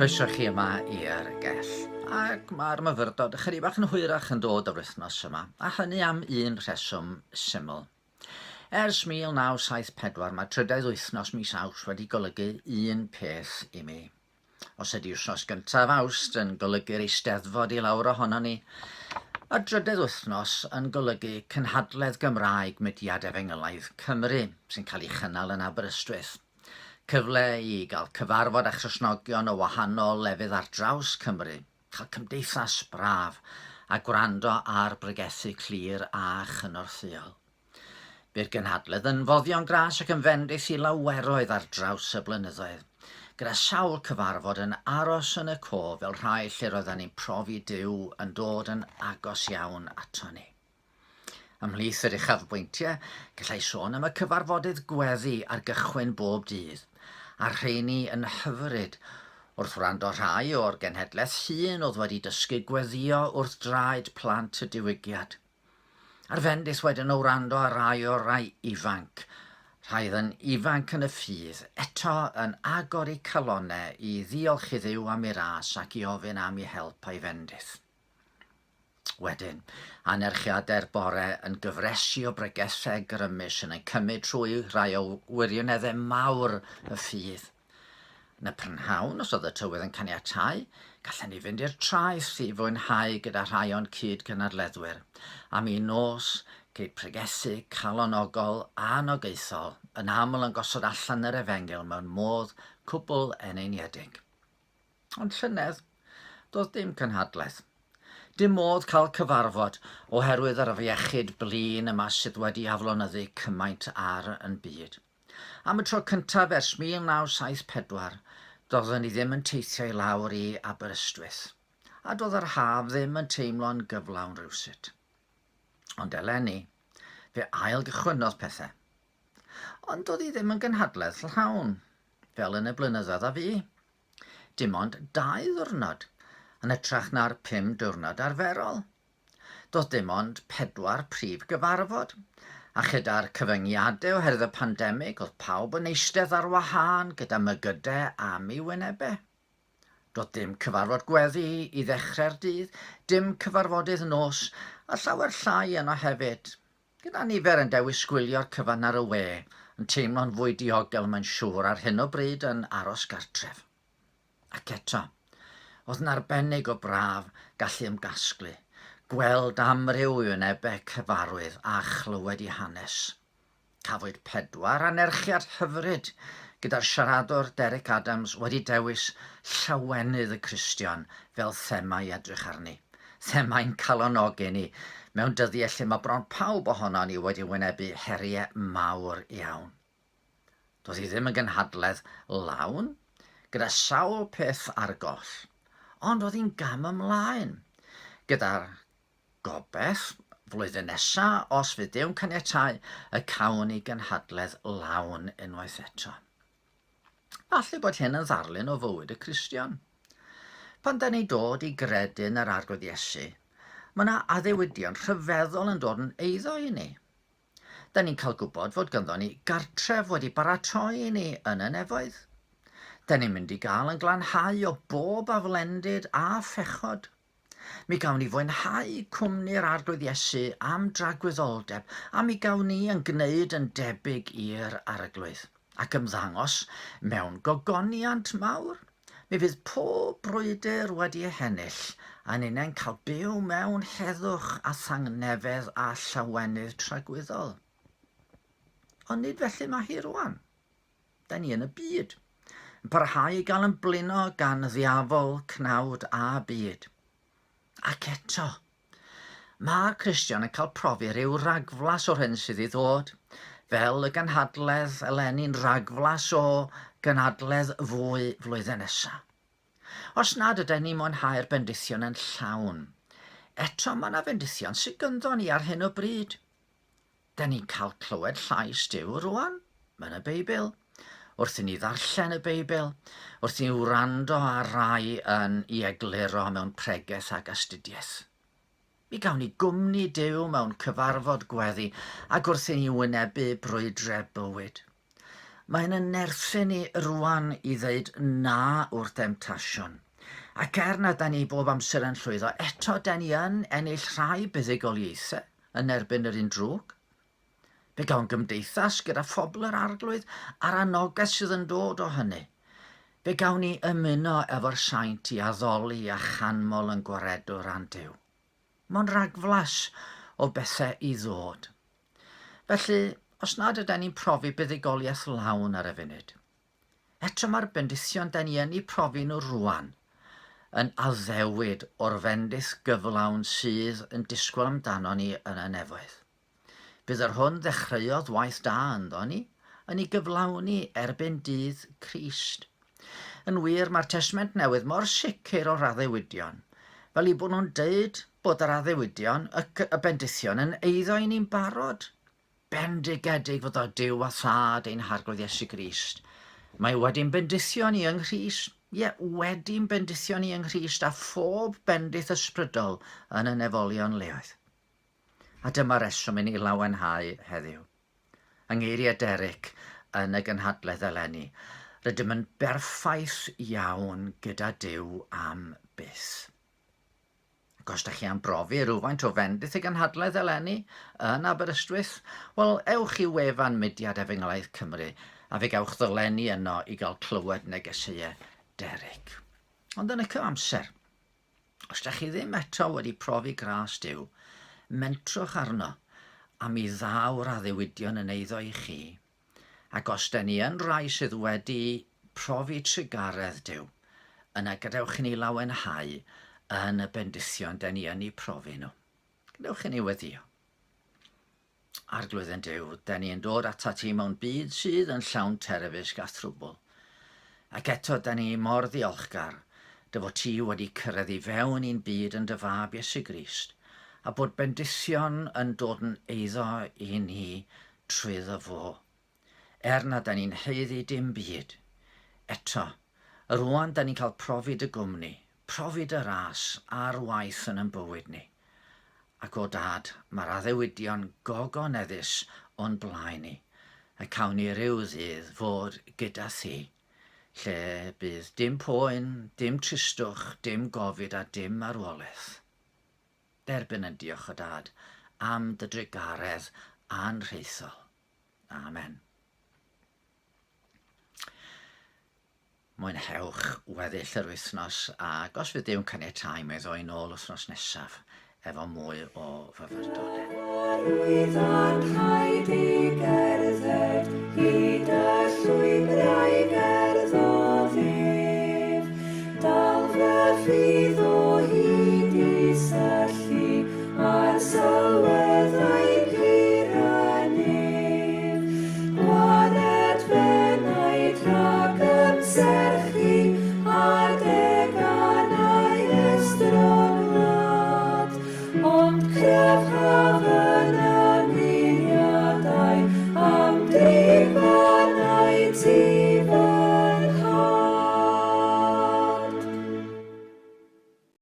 Croeso chi yma i'r gell. Ac mae'r myfyrdod ychydig bach yn hwyrach yn dod o'r wythnos yma, a hynny am un rheswm syml. Ers 1974 mae trydedd wythnos mis Awst wedi golygu un peth i mi. Os ydy wythnos gyntaf Awst yn golygu'r Eisteddfod i lawr ohonon ni, mae'r drydedd wythnos yn golygu Cynhadledd Gymraeg Mudiad Efengylaidd Cymru sy'n cael ei chynnal yn Aberystwyth. Cyfle i gael cyfarfod â Christnogion o wahanol lefydd ar draws Cymru, cael cymdeithas braf a gwrando ar bregethu clir a chynorthwyol. Bu'r gynhadledd yn foddion gras ac yn fendith i laweroedd ar draws y blynyddoedd, gyda sawl cyfarfod yn aros yn y cof fel rhai lle roedden ni'n profi Duw yn dod yn agos iawn ato ni. Ymhlith yr uchafbwyntiau, gallai sôn am y cyfarfodydd gweddi ar gychwyn bob dydd, a'r rheini yn hyfryd wrth wrando rhai o'r genhedlaeth hŷn oedd wedi dysgu gweddïo wrth draed plant y diwygiad. A'r fendith wedyn o wrando ar rai o'r rai ifanc, rhai oedd yn ifanc yn y ffydd, eto yn agor eu calonnau i ddiolch i Dduw am ei ras ac i ofyn am ei help a'i fendith. Wedyn, anerchiadau'r bore yn gyfresi o bregethau grymus yn ein cymryd trwy rai o wirioneddau mawr y ffydd. Yn y prynhawn, os oedd y tywydd yn caniatáu, gallen ni fynd i'r traeth i fwynhau gyda rhai o'n cyd-gynadleddwyr. Am un nos, ceid pregethu calonogol a anogaethol, yn aml yn gosod allan yr efengyl mewn modd cwbl eneiniedig. Ond llynedd, doedd dim cynhadledd. Dim modd cael cyfarfod oherwydd yr afiechyd blin yma sydd wedi aflonyddu cymaint ar yn byd. Am y tro cyntaf ers 1974, doeddwn i ddim yn teithio i lawr i Aberystwyth, a doedd yr haf ddim yn teimlo'n gyflawn rywsut. Ond eleni, fe ail gychwynnodd pethau. Ond doedd hi ddim yn gynhadledd llawn, fel yn y blynyddoedd a fu. Dim ond dau ddiwrnod, yn hytrach na'r pum diwrnod arferol. Doedd dim ond pedwar prif gyfarfod, a chyda'r cyfyngiadau oherwydd y pandemig oedd pawb yn eistedd ar wahân gyda mygydau am eu wynebau. Doedd dim cyfarfod gweddi i ddechrau'r dydd, dim cyfarfodydd nos, a llawer llai yno hefyd, gyda nifer yn dewis gwylio'r cyfan ar y we, yn teimlo'n fwy diogel mae'n siŵr ar hyn o bryd yn aros gartref. Ac eto, oedd yn arbennig o braf gallu ymgasglu, gweld amryw wynebau cyfarwydd a chlywed eu hanes. Cafwyd pedwar anerchiad hyfryd gyda'r siaradwr Derek Adams wedi dewis llawenydd y Cristion fel thema i edrych arni. Themau'n calonogi ni mewn dyddiau lle mae bron pawb ohonon ni wedi wynebu heriau mawr iawn. Doedd hi ddim yn gynhadledd lawn, gyda sawl peth ar goll, ond oedd hi'n gam ymlaen, gyda'r gobaith, flwyddyn nesa, os fydd Duw'n caniatáu, y cawn ni gynhadledd lawn unwaith eto. Falle bod hyn yn ddarlun o fywyd y Cristion. Pan da ni'n dod i gredu yn yr Arglwydd Iesu, mae yna addewidion rhyfeddol yn dod yn eiddo i ni. Da ni'n cael gwybod fod ganddo ni gartref wedi baratoi i ni yn y nefoedd. Da ni'n mynd i gael yn glanhau o bob aflendid a phechod. Mi gawn ni fwynhau cwmni'r Arglwydd Iesu am dragwyddoldeb, a mi gawn ni yn gwneud yn debyg i'r Arglwydd, ac ymddangos mewn gogoniant mawr. Mi fydd pob brwydr wedi ei hennill, a ninnau'n cael byw mewn heddwch a thangnefedd a llawenydd tragwyddol. Ond nid felly mae hi rwan. Da ni yn y byd, yn parhau i gael yn blino gan ddiafol, cnawd a byd. Ac eto, Mae'r Cristion yn cael profi rhyw ragflas o'r hyn sydd i ddod, fel y gynhadledd eleni'n ragflas o gynhadledd fwy flwyddyn nesa. Os nad ydyn ni'n mwynhau'r bendithion yn llawn, eto mae yna fendithion sydd gynddo ni ar hyn o bryd. Da ni'n cael clywed llais Duw rwan, yn y Beibl. Wrth i ni ddarllen y Beibl, wrth i ni wrando ar rai yn i egluro mewn pregeth ac astudiaeth. Mi gawn ni gwmni Duw mewn cyfarfod gweddi ac wrth i ni wynebu brwydre bywyd. Mae'n yn nerthu ni rwan i ddeud na wrth demtasiwn. Ac er na da ni bob amser yn llwyddo, eto da ni yn ennill rhai buddugoliaethau yn erbyn yr un drwg. Fe gawn gymdeithas gyda phobl yr Arglwydd a'r anogaeth sydd yn dod o hynny. Fe gawn ni ymuno efo'r saint i addoli a chanmol yn Gwaredwr a'n Duw. Mae'n ragflas o bethau i ddod. Felly, os nad yden ni'n profi buddugoliaeth lawn ar y funud, eto mae'r bendithion da ni yn eu profi nhw rwan yn addewid o'r fendith gyflawn sydd yn disgwyl amdano ni yn y nefoedd. Bydd yr hwn ddechreuodd waith da ynddo ni yn ei gyflawni erbyn dydd Crist. Yn wir, mae'r Testament Newydd mor sicr o'r addewidion, fel eu bod nhw'n deud bod yr addewidion, y, y bendithion, yn eiddo i ni'n barod. Bendigedig fod o Duw a Thad ein Harglwydd Iesu Grist. Mae wedi'n bendithio ni yng Nghrist, ie, wedi'n bendithio ni yng Nghrist a phob bendith ysbrydol yn y nefolion leoedd. A dyma reswm i ni lawenhau heddiw. Yng ngeiriau Derek yn y gynhadledd eleni, rydym yn berffaith iawn gyda Duw am byth. Ac os da chi am brofi rhywfaint o fendith y gynhadledd eleni yn Aberystwyth, wel, ewch i wefan Mudiad Efengylaidd Cymru a fe gewch ddolenni yno i gael clywed negeseuau Derek. Ond yn y cyfamser, Os da chi ddim eto wedi profi gras Duw, mentrwch arno, a mi ddaw'r addewidion yn eiddo i chi. Ac os da ni yn rai sydd wedi profi trugaredd Duw, yna gadewch i ni lawenhau yn y bendithion da ni yn eu profi nhw. Gadewch i ni weddio. Arglwydd ein Duw, da ni yn dod atat ti mewn byd sydd yn llawn terfysg a thrwbl. Ac eto da ni mor ddiolchgar dy fod ti wedi cyrraedd i fewn i'n byd yn dy fab Iesu Grist, a bod bendithion yn dod yn eiddo i ni trwyddo fo. Er na da ni'n haeddu dim byd, eto, rwan da ni'n cael profi dy gwmni, profi dy ras ar waith yn yn bywyd ni. Ac o Dad, mae'r addewidion gogoneddus o'n blaen ni, y cawn ni ryw ddydd fod gyda thi, lle bydd dim poen, dim tristwch, dim gofid a dim marwolaeth. Derbyn yn diolch o Dad am dy drugaredd anrhaethol. Amen. Mwynhewch weddill yr wythnos ac os fydd Duw'n caniatáu mi ddo i nôl wythnos nesaf efo mwy o fyfyrdodau. Arwydd a'r rhaid i gerdded hyd y llwybrau gerddodd ef. Dal fy ffydd o hyd i syllu ar sylweddau pur y nef. Gwared f'enaid rhag ymserchu ar deganau estron wlad, ond cryfhaf.